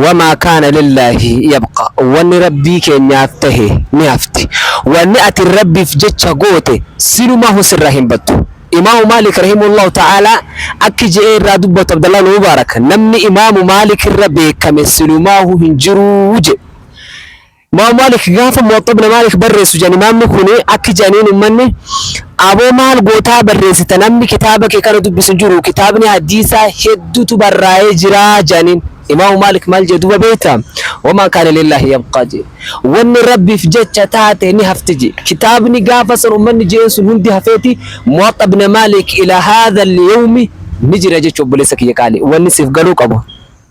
Wamaa kaana lillaahi yabqa. Wanni Rabbii keenyaaf tahe ni hafti. Wanni ati Rabbiif jecha goote silumaahuu sirraa hin battu. Imaamu Maalik rahimahullahu ta'aalaa akki je'ee irraa dubbatu Abdallah ibn Mubaarak namni Imaamu Maalik irra beekame silumaahuu hin jiruu je'e. Imaamu Maalik gaafa Muwaxxa ibn Maalik barreessu jedhan imaamni kun akki jedhaniin ummanni aboo maal gootaa barreessita namni kitaaba kee kana dubbisu hin jiru kitaabni hadiisaa hedduutu barraa'ee jira jedhaniin. Imaamu Maalik maal jedhe duuba beektaa? Wamaa kaana lillaahi yabqaa jedhe. Wanni Rabbiif jecha taate ni hafti jedhe. Kitaabni gaafa san ummanni jedheen sun hundi hafeeti Muwaxxa ibn Maalik ila haadha al-yawmi ni jira jechuudha obboleessa kiyya qaali. Wanni siif galuu qabu.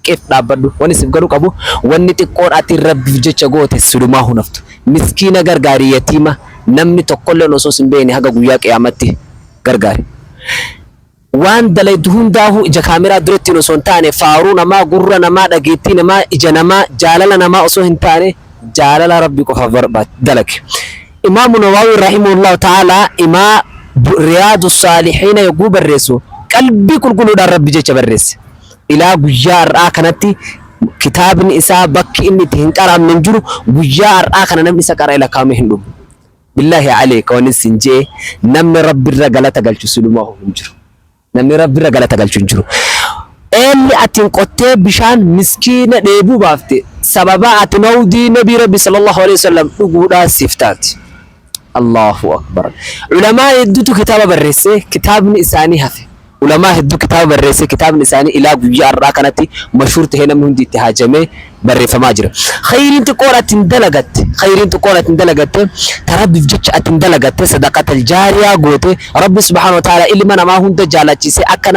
Qif dhaabbadhu. Wanni siif galuu qabu wanni xiqqoon ati Rabbiif jecha goote silumaa hin haftu. Miskiina gargaari yatiima namni tokkolleen osoo sin beekne haga guyyaa qiyaamatti gargaari. Waan dalaydu hundaahuu ija kaameraa durattiin osoo hin taane faaruu namaa, gurra namaa, dhageettii namaa, ija namaa, jaalala namaa osoo hin taane jaalala Rabbii qofaaf dalagi. Imaamu Nawawiin rahimahullahu ta'aalaa imaa Riyaadu Saalihiina yogguu barreessu qalbii qulqulluudhaan Rabbi jecha barreesse. Ilaa guyyaa har'aa kanatti kitaabni isaa bakki inni itti hin qara'amne hin jiru. Guyyaa har'aa kana namni isa qara'e lakkaa'amee hin dhumu. Billaahi aleeka wanni sin je'e namni Rabbirra galata galchu silumaa hin jiru. Namni Rabbirra galata galchu hin jiru. Eelli atiin qottee bishaan miskiina dheebuu baafte sababa ati mawdii nabii Rabbi sallallahu alaihi wasallam dhuguudhaan siif taati. Allahu akbar. Ulamaa hedduutu kitaaba barreesse kitaabni isaanii hafe. Ulamaa hedduu kitaaba barreesse kitaabni isaanii ilaa guyyaa har'aa kanatti mashhuur tahee namni hundi itti haajamee barreeffamaa jira. Khayriin xiqqoon ati hin dalagatte, khayriin xiqqoon ati hin dalagatte, ta Rabbiif jecha ati hin dalagatte sadaqatal jaariyaa goote Rabbi subhaanahu wa ta'ala ilma namaa hunda jaalachiisee akka.